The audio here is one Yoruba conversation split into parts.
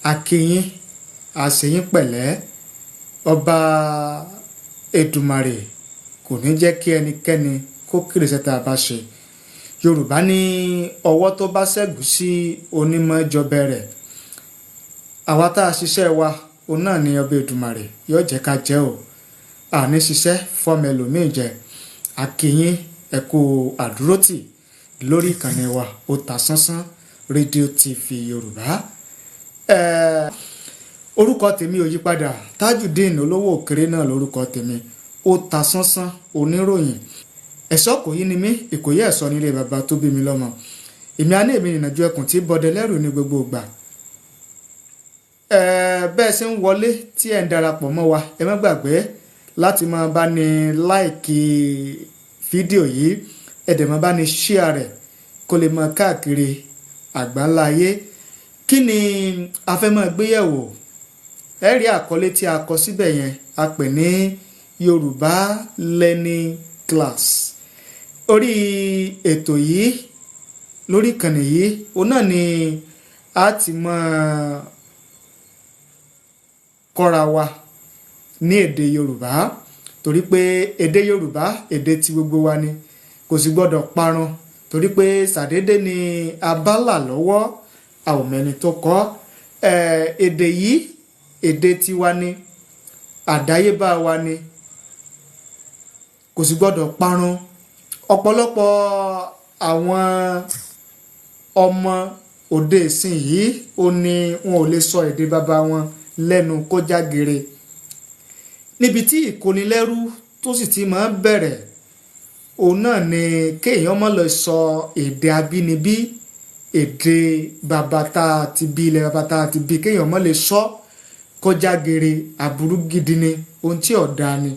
A kí yín, a ṣe yín pẹ̀lẹ́. Ọba Èdùmàrè kò ní jẹ́ kí ẹnikẹ́ni kó kéré iṣẹ́ tá a bá ṣe. Yorùbá ní ọwọ́ tó bá ṣẹ́gun sí onímọ̀ jọbẹ rẹ̀. Àwa tá a ṣiṣẹ́ wa, òun náà ni ọba Èdùmàrè yóò jẹ́ ká jẹ́ o. Àní ṣiṣẹ́ fọ́mọ ẹlòmíì jẹ. A kí yín, ẹ kú àdúrótì lórí ìkànnì wa Otasansan Rédíò TV Yorùbá. Orúkọ tèmi ò yípadà, Tajudeen Olówó Òkèrè náà lórúkọ tèmi, Otasansan oníròyìn. Ẹ̀ṣọ́ kò yí ni mí, Ìkòyí ẹ̀ṣọ́ nílé bàbá tó bí mi lọ́mọ. Èmi á ní èmi nìnàjú ẹkùn tí bọdẹ lẹ́rù ní gbogbo ìgbà. Bẹ́ẹ̀ ṣe ń wọlé tí ẹ̀ ń darapọ̀ mọ́ wa, ẹ má gbàgbé láti máa bá ní like fídíò yìí, ẹ dẹ̀ máa bá ní share rẹ̀ kó lè máa káàkiri àgbáńlá ayé. Kí ni a fẹ́ máa gbéyẹ̀wò? Ẹ rí àkọlé tí a kọ síbẹ̀ yẹn, a pè ní Yorùbá Learning Class. Orí ètò yìí, lórí ìkànnì yìí, òun náà ni a ti máa kọ́ra wa ní èdè Yorùbá, torí pé èdè Yorùbá, èdè tí gbogbo wa ni, kò sì gbọ́dọ̀ parun, torí pé ṣàdédé ni abala lọ́wọ́, a ò mẹ́ni tó kọ́ èdè yìí. Èdè tiwa ni, àdáyébá wa ni, kò sì gbọ́dọ̀ parun. Ọ̀pọ̀lọpọ̀ àwọn ọmọ òde ìsìn yìí ó ní wọn ò lè sọ èdè bàbá wọn lẹ́nu kó jágere, níbi tí ìkónilẹ́rú tó sì ti máa ń bẹ̀rẹ̀, òun náà ni kéèyàn má lọ sọ èdè abínibí, èdè bàbá tá a ti bí, ilẹ̀ bàbá tá a ti bí, kéèyàn má lè sọ kó jágere. Aburú gidi ni, ohun tí ò dáa ni,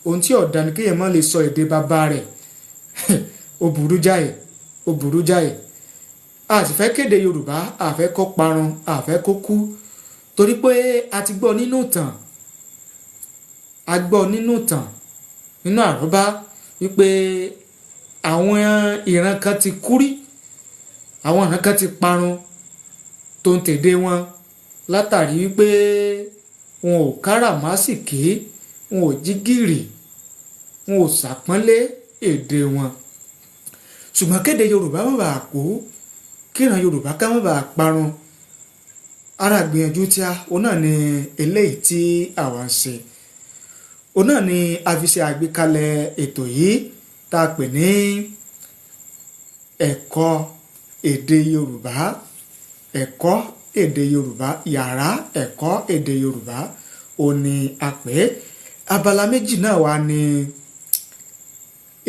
Ohun tí ò dáa ni kéèyàn má lè sọ èdè bàbá rẹ̀. Ó burú jáì, ó burú jáì. A sì fẹ́ kéde Yorùbá, a fẹ́ kó parun, a fẹ́ kó kú, torí pé a ti gbọ́ nínú ìtàn, a gbọ́ nínú ìtàn, nínú àrọ́bá, wípé àwọn ìran kan ti kú rí, àwọn ìran kan ti parun tó ń tèdè wọn, látàrí wípé wọn ò káràmásìkí, wọn ò jí gìrì, wọn ò ṣàpọ́nlé èdè wọn. Ṣùgbọ́n kéde Yorùbá má bàa kú, kíran Yorùbá ká má bàa parun, ara gbìyànjú tí a òun náà ni eléyìí tí àwa ń ṣe, òun náà ni a fi ṣe àgbékalẹ̀ ètò yìí tá a pè ní ẹ̀kọ́ èdè Yorùbá, ẹ̀kọ́ èdè Yorùbá, yàrá ẹ̀kọ́ èdè Yorùbá òun ni a pè é. Abala méjì náà wà ní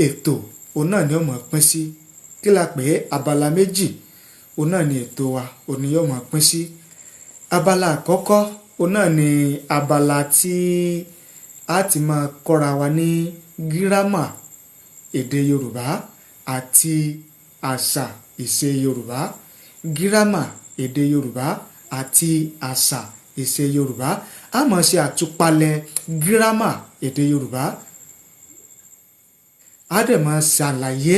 ètò, òun náà ni ó máa pín sí. Kí la pè é? Abala méjì òun náà ni ètò wa òun ni yóò máa pín sí. Abala àkọ́kọ́, òun náà ni abala tí a ti máa kọ́ra wa ní gírámà èdè Yorùbá àti àṣà ìṣe Yorùbá. Gírámà èdè Yorùbá àti àṣà ìṣe Yorùbá. A máa ṣe àtúpalẹ̀ gírámà èdè Yorùbá, a dẹ̀ máa ṣàlàyé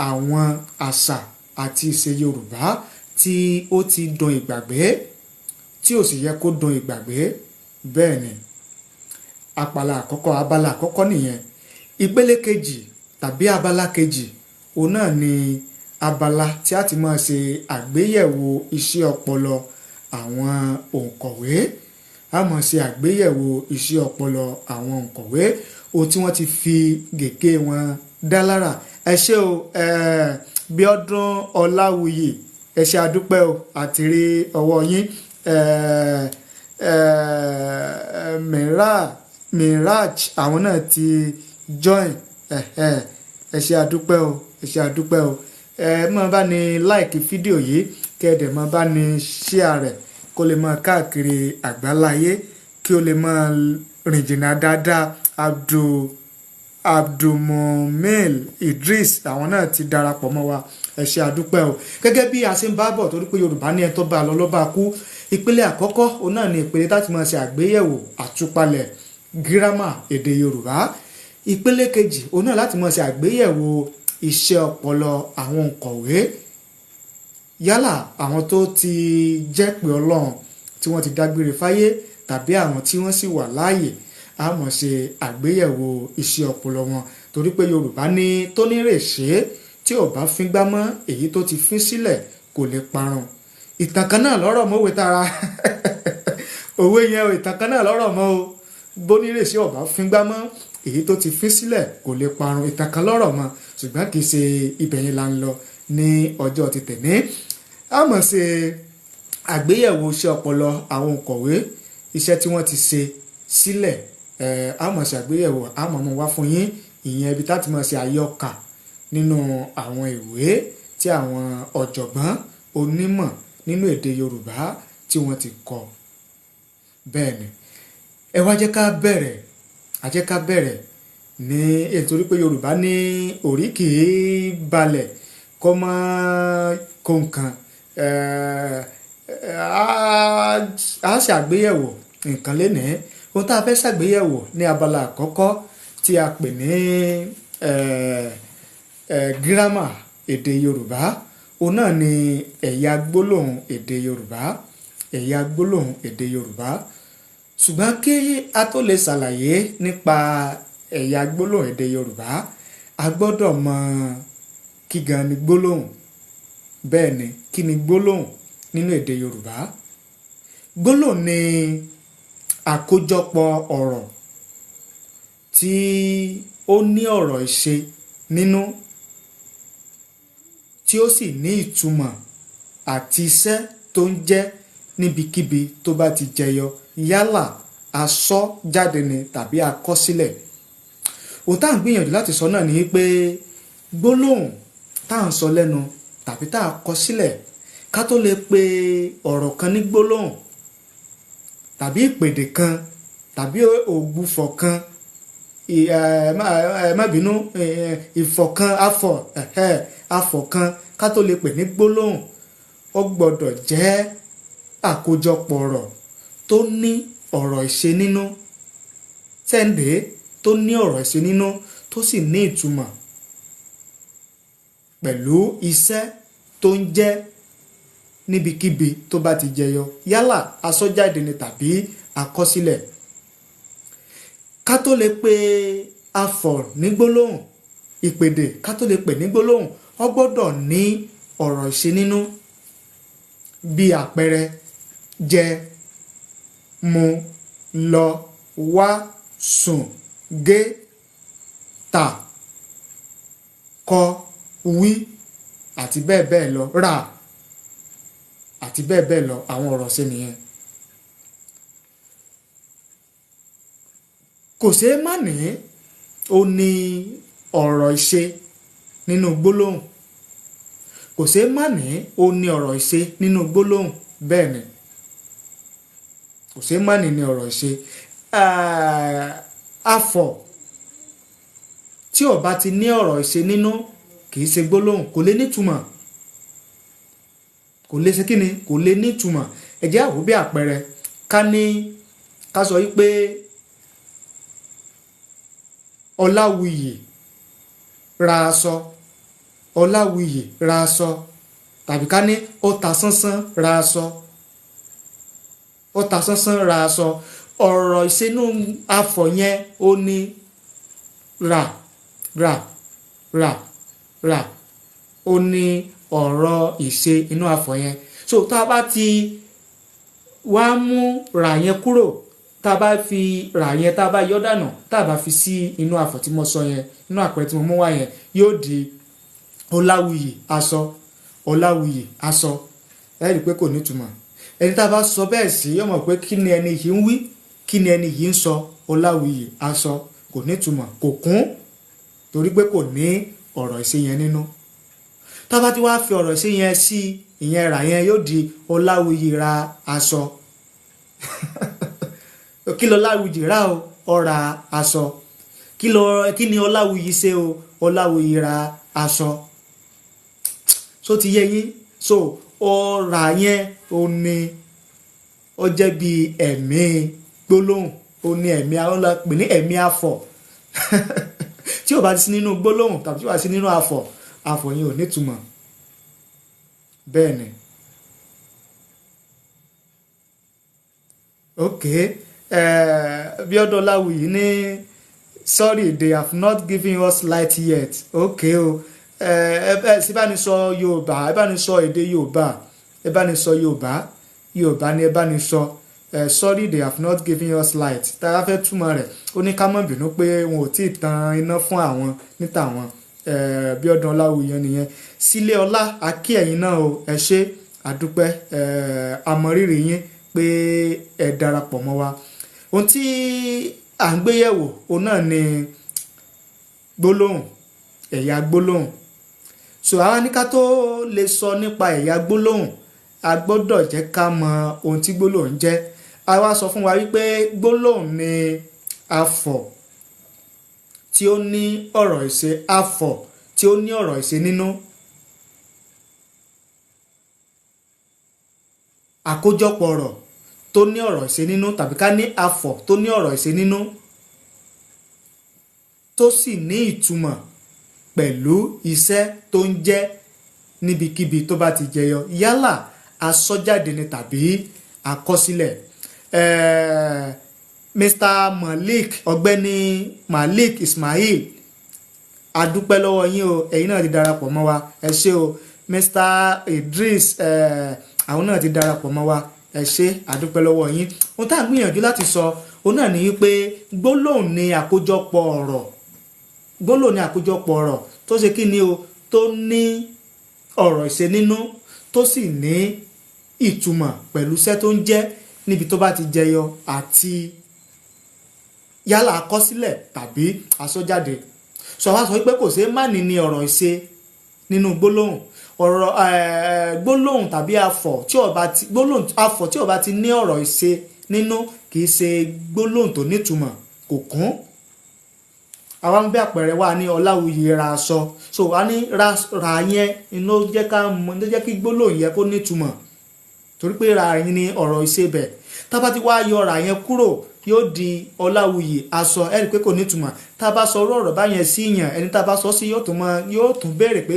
àwọn àṣà àti ìṣe Yorùbá tí ó ti dun ìgbàgbé, tí ò sì yẹ kó dun ìgbàgbé. Bẹ́ẹ̀ ni, abala àkọ́kọ́, abala àkọ́kọ́ nìyẹn. Ìpele kejì tàbí abala kejì, òun náà ni abala tí a ti máa ṣe àgbéyẹ̀wò iṣẹ́ ọpọlọ àwọn òǹkọ̀wé. A máa ṣe àgbéyẹ̀wò iṣẹ́ ọpọlọ àwọn òǹkọ̀wé, ohun tí wọ́n ti fi gègé wọn dá lára. Ẹ ṣé o, Bíọ́dún Ọláwuyì, ẹ ṣé, àdúpẹ́ o, àti rí ọwọ́ yín. Miraj, àwọn náà ti join. Ẹ ṣé, àdúpẹ́ o, ẹ ṣé, àdúpẹ́ o. Ẹ máa bá ní like fídíò yìí, kẹ́ ẹ dẹ̀ máa bá ní share rẹ̀ kó lè máa káàkiri àgbáláyé, kí ó lè máa rìn jìnnà dáadáa. Abdulmumin Idris, àwọn náà ti darapọ̀ mọ́ wa. Ẹ ṣé, àdúpẹ́ o. Gẹ́gẹ́ bí a ṣe ń bá bọ̀, torí pé Yorùbá ní ẹni tó bá lọ ló bá kú. Ìpele àkọ́kọ́, òun náà ni ìpele láti máa ṣe àgbéyẹ̀wò àtúpalẹ̀ gírámà èdè Yorùbá. Ìpele kejì, òun náà láti máa ṣe àgbéyẹ̀wò iṣẹ́ ọpọlọ àwọn òǹkọ̀wé. Yálà àwọn tó ti jẹ́ pé Ọlọ́run tí wọ́n ti dágbére fáyé tàbí àwọn tí wọ́n sì wà láàyè, a mọ̀ ṣe àgbéyẹ̀wò iṣẹ́ ọpọlọ wọn, torí pé Yorùbá ní tónírèṣé tí ò bá fíngbá mọ́, èyí tó ti fín sílẹ̀ kò lè parun. Ìtàn kan náà lọ́rọ̀ mọ́wé tara òwe yẹn o, ìtàn kan náà lọ́rọ̀ mọ́ o. Bónírèṣé ò bá fíngbá mọ́, èyí tó ti fín sílẹ̀ kò lè parun. Ìtàn kan lọ́rọ̀ mọ́, ṣùgbọ́n kì í ṣe ibẹ̀ yẹn là ń lọ ní ọjọ́ ti tẹ̀ní. A mọ̀ ṣe àgbéyẹ̀wò iṣẹ́ ọpọlọ àwọn òǹkọ̀wé, iṣẹ́ tí wọ́n ti ṣe sílẹ̀. A mọ̀ ṣe àgbéyẹ̀wò, a mọ̀ mú wá fún yín, ìyẹn ibi tá ti mọ̀ ṣe àyọkà nínú àwọn ìwé tí àwọn ọ̀jọ̀gbọ́n onímọ̀ nínú èdè Yorùbá tí wọ́n ti kọ. Bẹ́ẹ̀ ni, ẹ wá jẹ́ ká bẹ̀rẹ̀, a jẹ́ ká bẹ̀rẹ̀ ní nítorí pé Yorùbá ní orí kì í balẹ̀ kó mọ́ kó nǹkan. A ṣe àgbéyẹ̀wò nǹkan lénìí. Ohun tá a fẹ́ ṣàgbéyẹ̀wò ní abala àkọ́kọ́ tí a pè ní gírámà èdè Yorùbá, òun náà ni ẹ̀yà gbólóhùn èdè Yorùbá, ẹ̀yà gbólóhùn èdè Yorùbá. Ṣùgbọ́n kí a tó lè ṣàlàyé nípa ẹ̀yà gbólóhùn èdè Yorùbá, a gbọ́dọ̀ mọ̀ kí gan ni gbólóhùn. Bẹ́ẹ̀ ni, kí ni gbólóhùn nínú èdè Yorùbá? Gbólóhùn ni àkójọpọ̀ ọ̀rọ̀ tí ó ní ọ̀rọ̀ ìṣe nínú, tí ó sì ní ìtumọ̀ àti iṣẹ́ tó ń jẹ́ níbikíbi tó bá ti jẹyọ, yálà a sọ jáde ni tàbí a kọ sílẹ̀. Ohun tá à ń gbìyànjú láti sọ náà ni pé gbólóhùn tá à ń sọ lẹ́nu tàbí tá a kọ sílẹ̀, ká tó lè pe ọ̀rọ̀ kan ní gbólóhùn tàbí ìpèdè kan tàbí ògbufọ̀ kan, ẹ má bínú, ìfọ̀kan afọ̀, afọ̀ kan, ká tó lè pè ní gbólóhùn, ó gbọ́dọ̀ jẹ́ àkójọpọ̀ ọ̀rọ̀ tó ní ọ̀rọ̀ ìṣe nínú, tẹ́ǹdé tó ní ọ̀rọ̀ ìṣe nínú, tó sì ní ìtumọ̀ pẹ̀lú iṣẹ́ tó ń jẹ́ níbikíbi tó bá ti jẹyọ, yálà asọ́jáde ni tàbí àkọsílẹ̀. Ká tó lè pe afọ̀ ní gbólóhùn, ìpèdè ká tó lè pè ní gbólóhùn, ó gbọ́dọ̀ ní ọ̀rọ̀ ìṣe nínú, bí àpẹẹrẹ jẹ, mu, lọ, wá, sùn, gé, tà, kọ, wí àti bẹ́ẹ̀ bẹ́ẹ̀ lọ, rà àti bẹ́ẹ̀ bẹ́ẹ̀ lọ. Àwọn ọ̀rọ̀ ṣe nìyẹn. Kò ṣeé má ní ó ní ọ̀rọ̀ ìṣe nínú gbólóhùn. Kò ṣeé má ní ó ní ọ̀rọ̀ ìṣe nínú gbólóhùn. Bẹ́ẹ̀ ni, kò ṣeé má ní ní ọ̀rọ̀ ìṣe. Afọ̀ tí ó bá ti ní ọ̀rọ̀ ìṣe nínú kì í ṣe gbólóhùn, kò lè nítumọ̀, kò lè ṣe kíni, kò lè nítumọ̀. Ẹ jẹ́ á wò bí àpẹẹrẹ, ká ní ká sọ wípé Ọláwuyì ra aṣọ, Ọláwuyì ra aṣọ, tàbí ká ní ó ta sánsán ra aṣọ, ó ta sánsán ra aṣọ. Ọ̀rọ̀ ìṣenú afọ̀ yẹn ó ní rà, rà, rà, rà, ó ní ọ̀rọ̀ ìṣe inú afọ̀ yẹn. So tá a bá ti wá mú rà yẹn kúrò, tá a bá fi rà yẹn, tá a bá yọ dànù, tá a bá fi sí inú afọ̀ tí mo sọ yẹn, inú àpẹẹrẹ tí mo mú wá yẹn, yóò di Ọláwuyì aṣọ, Ọláwuyì aṣọ. Ẹ rí i pé kò nítumọ̀. Ẹni tá a bá sọ bẹ́ẹ̀ sí yóò mọ̀ pé kí ni ẹni yìí ń wí, kí ni ẹni yìí ń sọ. Ọláwuyì aṣọ kò nítumọ̀, kò kún, torí pé kò ní ọ̀rọ̀ ìṣe yẹn nínú. Tá a bá ti wá fi ọ̀rọ̀ ìṣe yẹn sí ìyẹn rà yẹn, yóò di Ọláwuyì ra aṣọ. Kí lọ Ọláwuyì rà o? Ó ra aṣọ. Kí ni Ọláwuyì ṣe o? Ọláwuyì ra aṣọ. So ti yé yín? So ọ̀rà yẹn ó ní ó jẹ́ bí ẹ̀mí gbólóhùn, ó ní ẹ̀mí, àwọn la pè ní ẹ̀mí afọ̀. Tí ò bá ti sí nínú gbólóhùn tàbí tí ò bá sí nínú afọ̀, afọ̀ yẹn ò nítumọ̀. Bẹ́ẹ̀ ni. Ok, Bíọ́dún Ọláwuyì ní, "Sorry, they have not given us light yet." Ok o, ẹ ẹ sì bá ní sọ Yorùbá, ẹ bá ní sọ èdè Yorùbá, ẹ bá ní sọ Yorùbá, Yorùbá ni ẹ bá ní sọ. "Sorry, they have not given us light." Tá a fẹ́ túmọ̀ rẹ̀, ó ní ká má bínú pé wọn ò tí ì tan iná fún àwọn níta wọn. Bíọ́dún Ọláwuyì nìyẹn. Sílé ọlá, akí ẹ̀yin náà o, ẹ ṣé, àdúpẹ́, àmọ̀rírì yín pé ẹ darapọ̀ mọ́ wa. Ohun tí à ń gbé yẹ̀wò, òun náà ni gbólóhùn, ẹ̀yà gbólóhùn. So àwa ní ká tó lè sọ nípa ẹ̀yà gbólóhùn, a gbọ́dọ̀ jẹ́ ká mọ ohun tí gbólóhùn jẹ́. A wá sọ fún wa wípé gbólóhùn ni afọ̀ tí ó ní ọ̀rọ̀ ìṣe, afọ̀ tí ó ní ọ̀rọ̀ ìṣe nínú, àkójọpọ̀ ọ̀rọ̀ tó ní ọ̀rọ̀ ìṣe nínú, tàbí ká ní afọ̀ tó ní ọ̀rọ̀ ìṣe nínú, tó sì ní ìtumọ̀ pẹ̀lú iṣẹ́ tó ń jẹ́ níbikíbi tó bá ti jẹyọ, yálà asọ́jáde ni tàbí àkọsílẹ̀. Mr Malik, Ọ̀gbẹ́ni Malik Ismail, adúpẹ́ lọ́wọ́ yín o, ẹ̀yin náà ti darapọ̀ mọ́ wa, ẹ ṣé o. Mr Idris, àwọn náà ti darapọ̀ mọ́ wa, ẹ ṣé, adúpẹ́ lọ́wọ́ yín. Ohun tá à ń gbìyànjú láti sọ, òun náà ní wípé gbólóhùn ni àkójọpọ̀ ọ̀rọ̀, gbólóhùn ni àkójọpọ̀ ọ̀rọ̀ tó ṣe kí ni o, tó ní ọ̀rọ̀ ìṣe nínú, tó sì ní ìtumọ̀ pẹ̀lú iṣẹ́ tó ń jẹ́ níbi tó bá ti jẹyọ, àti yálà àkọsílẹ̀ tàbí àsọjáde. Sọ wá sọ wípé kò ṣeé má ní ní ọ̀rọ̀ ìṣe nínú gbólóhùn. Ọ̀rọ̀ gbólóhùn tàbí afọ̀ tí ó bá ti, gbólóhùn afọ̀ tí ó bá ti ní ọ̀rọ̀ ìṣe nínú, kì í ṣe gbólóhùn tó nítumọ̀, kò kún. Àwa ń bí àpẹẹrẹ wa ní Ọláwuyì ra aṣọ. So a ní ra, ra yẹn ló jẹ́ ká mọ̀, ló jẹ́ kí gbólóhùn yẹn kó nítumọ̀, torí pé ra yẹn ní ọ̀rọ̀ ìṣe bẹ̀. Tá bá ti wá yọ ra yẹn kúrò, yóò di Ọláwuyì aṣọ. Ẹ rí i pé kò nítumọ̀. Tá a bá sọ ọ̀rọ̀ báyẹn sí yàn, ẹni tá a bá sọ sí yóò tún mọ, yóò tún béèrè pé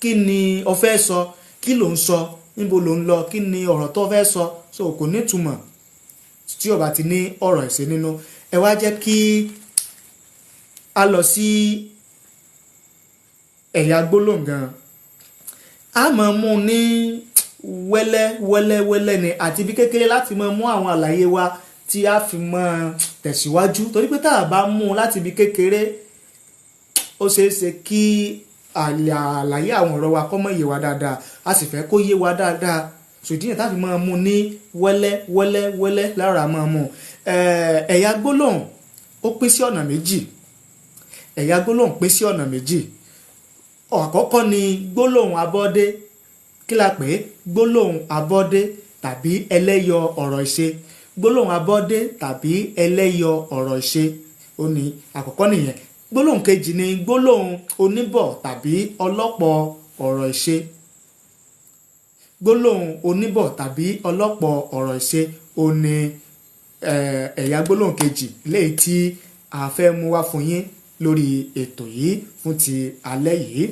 kí ni o fẹ́ sọ, kí ló ń sọ, níbo ló ń lọ, kí ni ọ̀rọ̀ tó fẹ́ sọ? So kò nítumọ̀ tí ó bá ti ní ọ̀rọ̀ ìṣe nínú. Ẹ wá jẹ́ kí a lọ sí ẹ̀yà gbólóhùn gan. A máa mú ní wẹ́lẹ́ wẹ́lẹ́ wẹ́lẹ́ ni, àti bí kékeré láti máa mú àwọn àlàyé wa tí a fi máa tẹ̀síwájú, torí pé tá a bá mú un láti ibi kékeré, ó ṣeé ṣe kí àlàyé àwọn ọ̀rọ̀ wa kó má yé wa dáadáa. A sì fẹ́ kó yé wa dáadáa, ṣòdí yẹn tá a fi máa mú ní wẹ́lẹ́ wẹ́lẹ́ wẹ́lẹ́ lára máa mú. Ẹ̀yà gbólóhùn, ó pín sí ọ̀nà méjì. Ẹ̀yà gbólóhùn pín sí ọ̀nà méjì. Àkọ́kọ́ ni gbólóhùn abọ́dé. Kí la pè é? Gbólóhùn abọ́dé tàbí ẹlẹ́yọ ọ̀rọ̀ ìṣe. Gbólóhùn abọ́dé tàbí ẹlẹ́yọ ọ̀rọ̀ ìṣe, ó ní àkọ́kọ́ nìyẹn. Gbólóhùn kejì ni gbólóhùn oníbọ̀ tàbí ọlọ́pọ̀ ọ̀rọ̀ ìṣe. Gbólóhùn oníbọ̀ tàbí ọlọ́pọ̀ ọ̀rọ̀ ìṣe, ó ní ẹ̀yà gbólóhùn kejì léyìí tí a fẹ́ mú wá fún yín lórí ètò yìí fún ti alẹ́ yìí.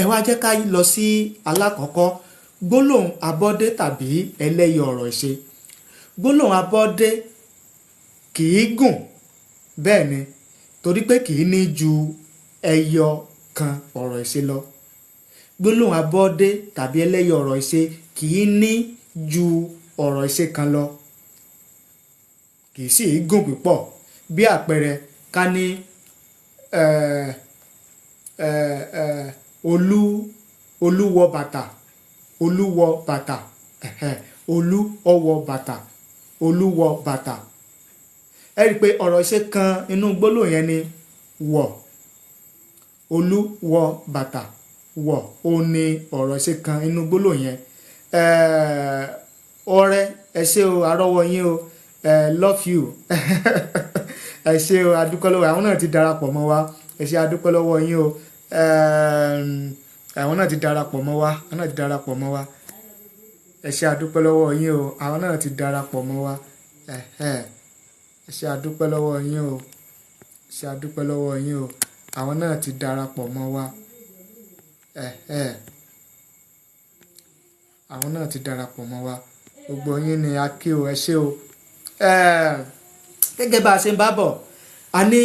Ẹ wá jẹ́ ká lọ sí alákọ̀ọ́kọ́, gbólóhùn abọ́dé tàbí ẹlẹ́yọ ọ̀rọ̀ ìṣe. Gbólóhùn abọ́dé kì í gùn, bẹ́ẹ̀ ni, torí pé kì í ní ju ẹyọ kan ọ̀rọ̀ ìṣe lọ. Gbólóhùn abọ́dé tàbí ẹlẹ́yọ ọ̀rọ̀ ìṣe kì í ní ju ọ̀rọ̀ ìṣe kan lọ, kì í sì í gùn púpọ̀. Bí àpẹẹrẹ, ká ní Olú, Olú wọ bàtà, Olú wọ bàtà, Olú ó wọ bàtà, Olú wọ bàtà. Ẹ rí i pé ọ̀rọ̀ ìṣe kan inú gbólóhùn yẹn ni wọ̀. Olú wọ bàtà, wọ̀ ó ní ọ̀rọ̀ ìṣe kan inú gbólóhùn yẹn. Ọ̀rẹ́, ẹ ṣé o, àrọ́wọ́ yín o, love you, ẹ ṣé o, adúpẹ́ lọ́wọ́. Àwọn náà ti darapọ̀ mọ́ wa, ẹ ṣé, adúpẹ́ lọ́wọ́ yín o. Àwọn náà ti darapọ̀ mọ́ wa, àwọn náà ti darapọ̀ mọ́ wa, ẹ ṣé, adúpẹ́ lọ́wọ́ yín o. Àwọn náà ti darapọ̀ mọ́ wa. Ẹ ṣé, adúpẹ́ lọ́wọ́ yín o, ẹ ṣé, adúpẹ́ lọ́wọ́ yín o. Àwọn náà ti darapọ̀ mọ́ wa. Àwọn náà ti darapọ̀ mọ́ wa. Gbogbo yín ni a kí o, ẹ ṣé o. Gẹ́gẹ́ bá a ṣe ń bá bọ̀, a ní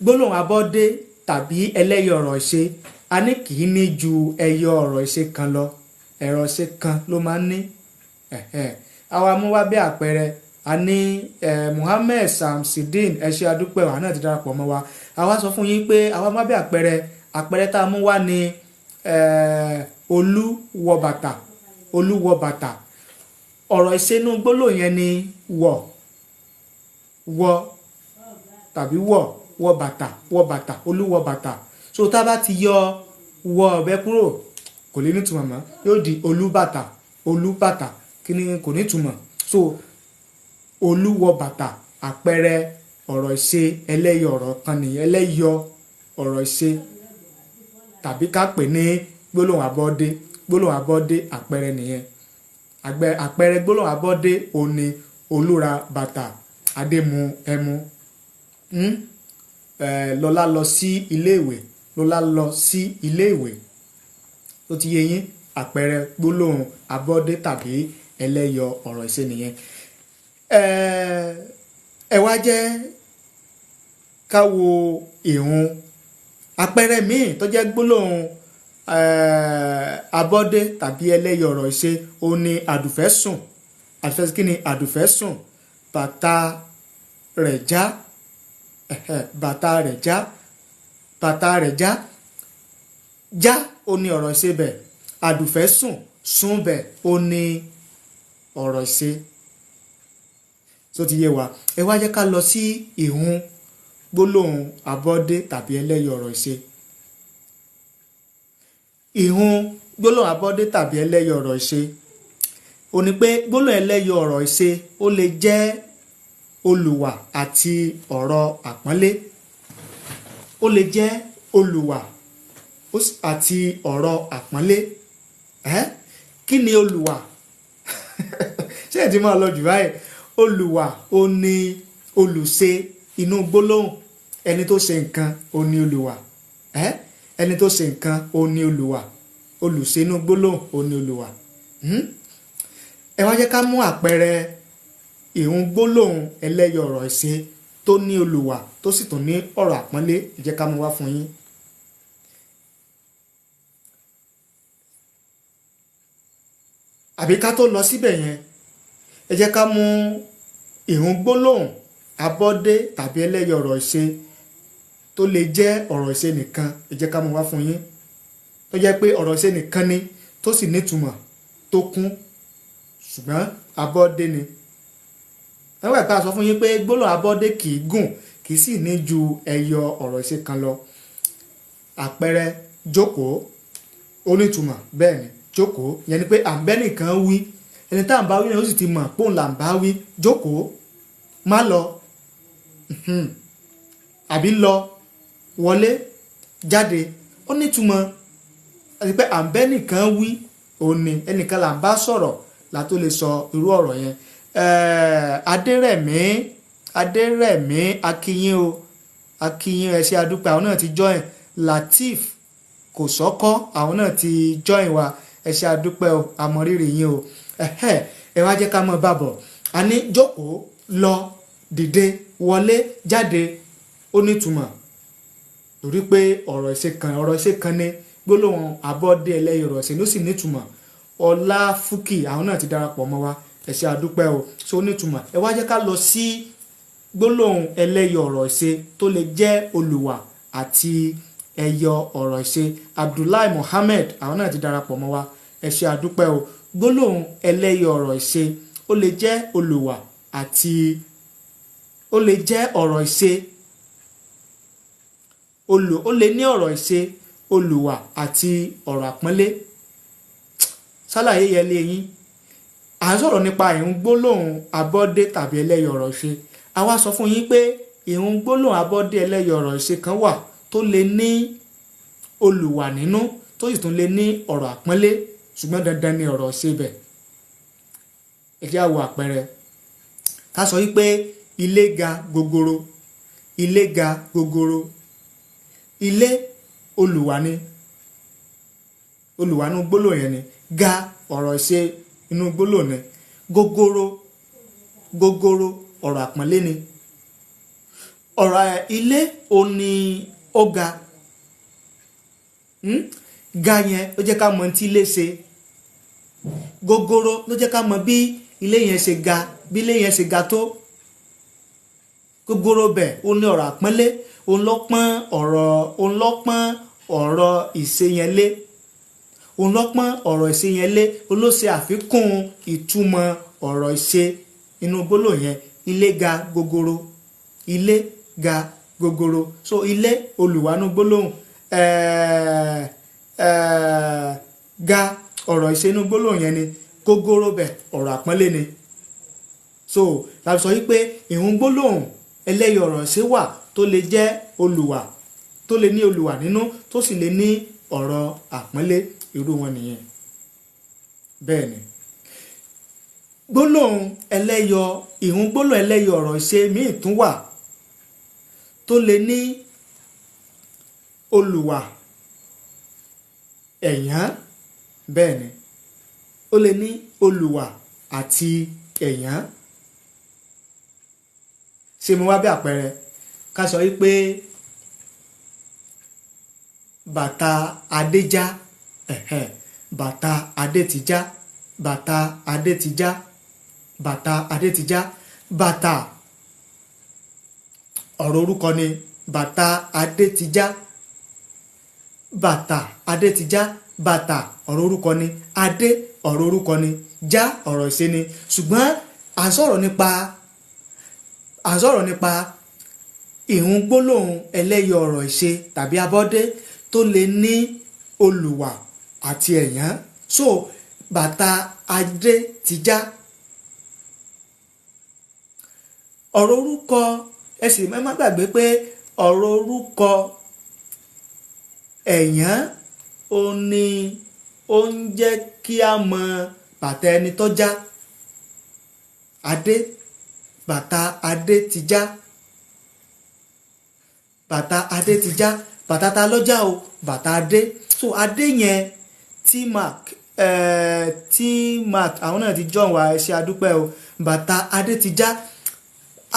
gbólóhùn abọ́dé tàbí ẹlẹ́yọ ọ̀rọ̀ ìṣe, a ní kì í ní ju ẹyọ ọ̀rọ̀ ìṣe kan lọ. Ẹ̀rọ ìṣe kan ló máa ń ní. Àwa mú wá bí àpẹẹrẹ, a ní Muhammed Samsideen, ẹ ṣé adúpẹ́, wa náà ti darapọ̀ mọ́ wa. Àwa sọ fún yín pé àwa mú wá bí àpẹẹrẹ, àpẹẹrẹ tá a mú wá ní Olú wọ bàtà, Olú wọ bàtà. Ọ̀rọ̀ ìṣenú gbólóhùn yẹn ni wọ̀, wọ tàbí wọ̀, wọ bàtà, wọ bàtà, Olú wọ bàtà. So tá a bá ti yọ wọ ọ̀bẹ kúrò, kò lè nítumọ̀ mọ́, yóò di Olú bàtà, Olú bàtà, kí ni kò nítumọ̀. So Olú wọ bàtà, àpẹẹrẹ ọ̀rọ̀ ìṣe ẹlẹ́yọ ọ̀rọ̀ kan nìyẹn, ẹlẹ́yọ ọ̀rọ̀ ìṣe tàbí ká pè ní gbólóhùn abọ́dé. Gbólóhùn abọ́dé àpẹẹrẹ nìyẹn. Àpẹẹrẹ gbólóhùn abọ́dé òní Olú ra bàtà, Adé mu ẹmu. Lọ́lá lọ sí iléèwé, Lọ́lá lọ sí iléèwé. Ó ti yé yín, àpẹẹrẹ gbólóhùn abọ́dé tàbí ẹlẹ́yọ ọ̀rọ̀ ìṣe nìyẹn. Ẹ wá jẹ́ ká wo ìhun àpẹẹrẹ míì tó jẹ́ gbólóhùn abọ́dé tàbí ẹlẹ́yọ ọ̀rọ̀ ìṣe, òun ni àdùfẹ́ sùn. Àdùfẹ́ kí ni àdùfẹ́ sùn? Bàtà rẹ̀ já, bàtà rẹ̀ já, bàtà rẹ̀ já. Já ó ní ọ̀rọ̀ ìṣe bẹ̀. Àdùfẹ́ sùn, sùn bẹ̀ ó ní ọ̀rọ̀ ìṣe. Tó ti yé wa. Ẹ wá jẹ́ ká lọ sí ìhun gbólóhùn abọ́dé tàbí ẹlẹ́yọ ọ̀rọ̀ ìṣe. Ìhun gbólóhùn abọ́dé tàbí ẹlẹ́yọ ọ̀rọ̀ ìṣe ó ní pé gbólóhùn ẹlẹ́yọ ọ̀rọ̀ ìṣe ó lè jẹ́ olùwà àti ọ̀rọ̀ àpọ́nlé. Ó lè jẹ́ olùwà àti ọ̀rọ̀ àpọ́nlé. Kí ni olùwà? Ṣé ẹ ti máa lọ jù báyìí? Olùwà ó ní olùṣe inú gbólóhùn. Ẹni tó ṣe nǹkan ó ní olùwà. Ẹni tó ṣe nǹkan ó ní olùwà. Olùṣe inú gbólóhùn ó ní olùwà. Ẹ wá jẹ́ ká mú àpẹẹrẹ ìhun gbólóhùn ẹlẹ́yọ ọ̀rọ̀ ìṣe tó ní olùwà tó sì tún ní ọ̀rọ̀ àpọ́nlé. Ẹ jẹ́ ká mú wá fún yín. Àbí ká tó lọ síbẹ̀ yẹn, ẹ jẹ́ ká mú ìhun gbólóhùn abọ́dé tàbí ẹlẹ́yọ ọ̀rọ̀ ìṣe tó lè jẹ́ ọ̀rọ̀ ìṣe nìkan. Ẹ jẹ́ ká mú wá fún yín. Tó jẹ́ pé ọ̀rọ̀ ìṣe nìkan ni tó sì nítumọ̀ tó kún, ṣùgbọ́n abọ́dé ni. Nígbà tá a sọ fún yín pé gbólóhùn abọ́dé kì í gùn, kì í sì ní ju ẹyọ ọ̀rọ̀ ìṣe kan lọ. Àpẹẹrẹ jókòó, ó nítumọ̀ bẹ́ẹ̀ ni, jókòó. Ìyẹn ni pé à ń bẹ́ nìkan wí, ẹni tá à ń bá wí ni ó sì ti mọ̀ pé òun là ń bá wí. Jókòó, má lọ, àbí lọ, wọlé, jáde, ó nítumọ̀. Àti pé à ń bẹ́ nìkan wí, òun ni ẹnìkan là ń bá sọ̀rọ̀ la tó lè sọ irú ọ̀rọ̀ yẹn. Adérẹ̀mí, Adérẹ̀mí, akínyìn o, akínyìn, ẹ ṣé adúpẹ́, àwọn náà ti join. Lateef Kòsọ́kọ́, àwọn náà ti join wa, ẹ ṣé adúpẹ́ o, àmọ̀rírì yín o. Ẹ wá jẹ́ ká mọ̀ bàbọ̀. A ní jókòó, lọ, dìde, wọlé, jáde, ó nítumọ̀ torí pé ọ̀rọ̀ ìṣe kan, ọ̀rọ̀ ìṣe kan ní gbólóhùn abọ́dé ẹlẹ́yọ ọ̀rọ̀ ìṣe ló sì nítumọ̀. Ọlá Fúkì, àwọn náà ti darapọ̀ mọ́ wa, ẹ ṣé adúpẹ́ o. So nítumọ̀. Ẹ wá jẹ́ ká lọ sí gbólóhùn ẹlẹ́yọ ọ̀rọ̀ ìṣe tó lè jẹ́ olùwà àti ẹyọ ọ̀rọ̀ ìṣe. Abdullahi Muhammed, àwọn náà ti darapọ̀ mọ́ wa, ẹ ṣé adúpẹ́ o. Gbólóhùn ẹlẹ́yọ ọ̀rọ̀ ìṣe ó lè jẹ́ olùwà àti ó lè jẹ́ ọ̀rọ̀ ìṣe ó lè ní ọ̀rọ̀ ìṣe olùwà àti ọ̀rọ̀ àpọ́nlé. Sálàyé yẹlé yín. À ń sọ̀rọ̀ nípa ìhun gbólóhùn abọ́dé tàbí ẹlẹ́yọ ọ̀rọ̀ ìṣe. A wá sọ fún yín pé ìhun gbólóhùn abọ́dé ẹlẹ́yọ ọ̀rọ̀ ìṣe kan wà tó lè ní olùwà nínú tó sì tún lè ní ọ̀rọ̀ àpọ́nlé, ṣùgbọ́n dandan ni ọ̀rọ̀ ìṣe bẹ̀. Ẹ jẹ́ á wo àpẹẹrẹ. Ká sọ wípé ilé ga gogoro, ilé ga gogoro. Ilé olùwà ni, olùwà nínú gbólóhùn yẹn ni. Ga ọ̀rọ̀ ìṣe inú gbólóhùn ni. Gogoro, gogoro ọ̀rọ̀ àpọ́nlé ni. Ọ̀rọ̀ ilé ò ní ó ga. Ga yẹn ló jẹ́ ká mọ̀ tí ilé ṣe. Gogoro ló jẹ́ ká mọ̀ bí ilé yẹn ṣe ga, bí ilé yẹn ṣe ga tó. Gogoro bẹ̀ ó ní ọ̀rọ̀ àpọ́nlé, òun ló pọ́n ọ̀rọ̀, òun ló pọ́n ọ̀rọ̀ ìṣe yẹn lé, òun ló pọ́n ọ̀rọ̀ ìṣe yẹn lé, òun ló ṣe àfikún ìtumọ̀ ọ̀rọ̀ ìṣe inú gbólóhùn yẹn. Ilé ga gogoro, ilé ga gogoro. So ilé olùwánú gbólóhùn, ga ọ̀rọ̀ ìṣe inú gbólóhùn yẹn ni, gogoro bẹ̀ ọ̀rọ̀ àpọ́nlé ni. So tàbí sọ wípé ìhun gbólóhùn ẹlẹ́yọ ọ̀rọ̀ ìṣe wà tó lè jẹ́ olùwà, tó lè ní olùwà nínú, tó sì lè ní ọ̀rọ̀ àpọ́nlé, irú wọn nìyẹn. Bẹ́ẹ̀ ni gbólóhùn ẹlẹ́yọ, ìhun gbólóhùn ẹlẹ́yọ ọ̀rọ̀ ìṣe míì tún wà tó lè ní olùwà ẹ̀yán. Bẹ́ẹ̀ ni ó lè ní olùwà àti ẹ̀yán. Ṣé mo wá bí àpẹẹrẹ ká sọ wípé bàtà Adé já, bàtà Adé ti já, bàtà Adé ti já, bàtà Adé ti já. Bàtà ọ̀rọ̀ orúkọ ni, bàtà Adé ti já, bàtà Adé ti já, bàtà ọ̀rọ̀ orúkọ ni, Adé ọ̀rọ̀ orúkọ ni, já ọ̀rọ̀ ìṣe ni. Ṣùgbọ́n à ń sọ̀rọ̀ nípa ìhun gbólóhùn ẹlẹ́yọ ọ̀rọ̀ ìṣe tàbí abọ́dé tó lè ní olùwà àti ẹ̀yán. So bàtà Adé ti já. Ọ̀rọ̀ orúkọ, ẹ sì má gbàgbé pé ọ̀rọ̀ orúkọ ẹ̀yán ó ní ó ń jẹ́ kí a mọ bàtà ẹni tó já. Adé, bàtà Adé ti já, bàtà Adé ti já, bàtà ta ló já o, bàtà Adé. So Adé yẹn, T-Mac, T-Mac àwọn náà ti join wa, ẹ ṣé adúpẹ́ o. Bàtà Adé ti já,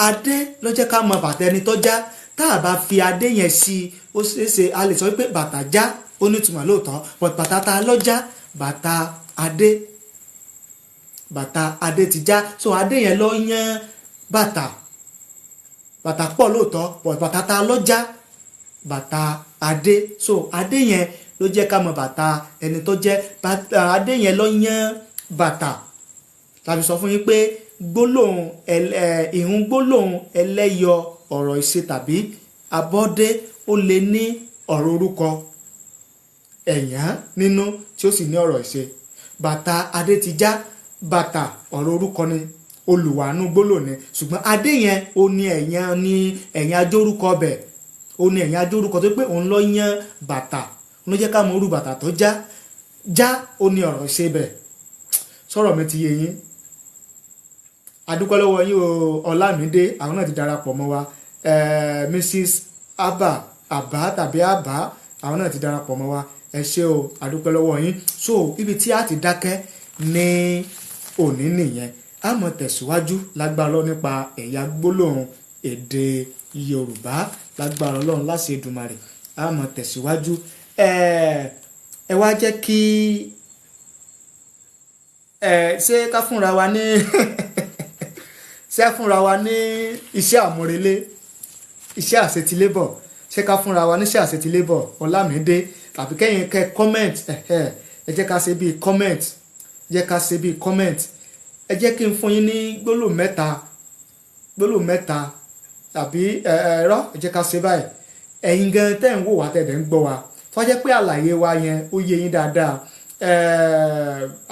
Adé ló jẹ́ ká mọ bàtà ẹni tó já. Tá a bá fi Adé yẹn sí i, ó ṣeéṣe a lè sọ wípé bàtà já, ó nítumọ̀ lóòótọ́, but bàtà ta ló já, bàtà Adé, bàtà Adé ti já. So Adé yẹn ló yán bàtà, bàtà pọ̀ lóòótọ́, but bàtà ta ló já, bàtà Adé. So Adé yẹn ló jẹ́ ká mọ bàtà ẹni tó jẹ́, bàtà Adé yẹn ló yán bàtà. Tàbí sọ fún yín pé gbólóhùn ìhun gbólóhùn ẹlẹ́yọ ọ̀rọ̀ ìṣe tàbí abọ́dé ó lè ní ọ̀rọ̀ orúkọ ẹ̀yán nínú tí ó sì ní ọ̀rọ̀ ìṣe. Bàtà Adé ti já, bàtà ọ̀rọ̀ orúkọ ni, olùwànú gbólóhùn ni, ṣùgbọ́n Adé yẹn ó ní ẹ̀yán, ní ẹ̀yán ajórúkọ bẹ̀, ó ní ẹ̀yán ajórúkọ tó pé òun ló yán bàtà, òun ló jẹ́ ká mọ orú bàtà tó já já, ó ní ọ̀rọ̀ ìṣe bẹ̀. Sọ̀rọ̀ mi ti yé yín. Adúpẹ́ lọ́wọ́ yín o, Ọlámídé, àwọn náà ti darapọ̀ mọ́ wa. Mrs Abba Abba tàbí Abba, àwọn náà ti darapọ̀ mọ́ wa. Ẹ ṣé o, adúpẹ́ lọ́wọ́ yín. So ibi tí a ti dákẹ́ ní òní nìyẹn. A máa tẹ̀síwájú lágbára Ọlọ́run nípa ẹ̀yà gbólóhùn èdè Yorùbá lágbára Ọlọ́run láṣẹ Èdùmàrè. A máa tẹ̀síwájú. Ẹ wá jẹ́ kí ṣé ká fúnra wa ní ṣé fúnra wa ní iṣẹ́ àmúrelé, iṣẹ́ àṣetilébọ̀, ṣé ká fúnra wa níṣẹ́ àṣetilébọ̀ Ọlámídé, tàbí kẹ́yìn kẹ́ comment. Ẹ jẹ́ ká ṣe bíi comment, jẹ́ ká ṣe bíi comment. Ẹ jẹ́ kí n fún yín ní gbólóhùn mẹ́ta, gbólóhùn mẹ́ta tàbí ẹ̀rọ. Ẹ jẹ́ ká ṣe báyìí. Ẹ̀yin gan tẹ́ ń wò wá, tẹ́ ń gbọ́ wa, tó jẹ́ pé àlàyé wa yẹn ó yé yín dáadáa.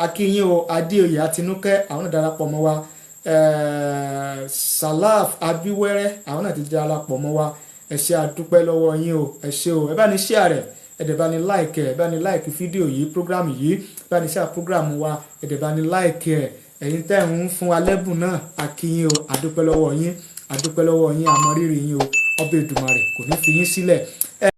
Akínyìn o, Adéoyè Àtinúkẹ́, àwọn náà darapọ̀ mọ́ wa. Salaf Abiwẹ́rẹ́, àwọn náà ti darapọ̀ mọ́ wa. Ẹ ṣé àdúpẹ́ lọ́wọ́ yín o, ẹ ṣé o. Ẹ bá ní share rẹ̀, ẹ dẹ̀ bá ní like ẹ, bá ní like fídíò yìí, program yìí, bá ní share program wa, ẹ dẹ̀ bá ní like ẹ. Ẹ̀yin tẹ́ ń fún wa lẹ́bùn náà, akínyìn o, àdúpẹ́ lọ́wọ́ yín, àdúpẹ́ lọ́wọ́ yín, àmọ́ rírì yín o. Ọbẹ̀ Èdùmàrè kò ní fi yín sílẹ̀.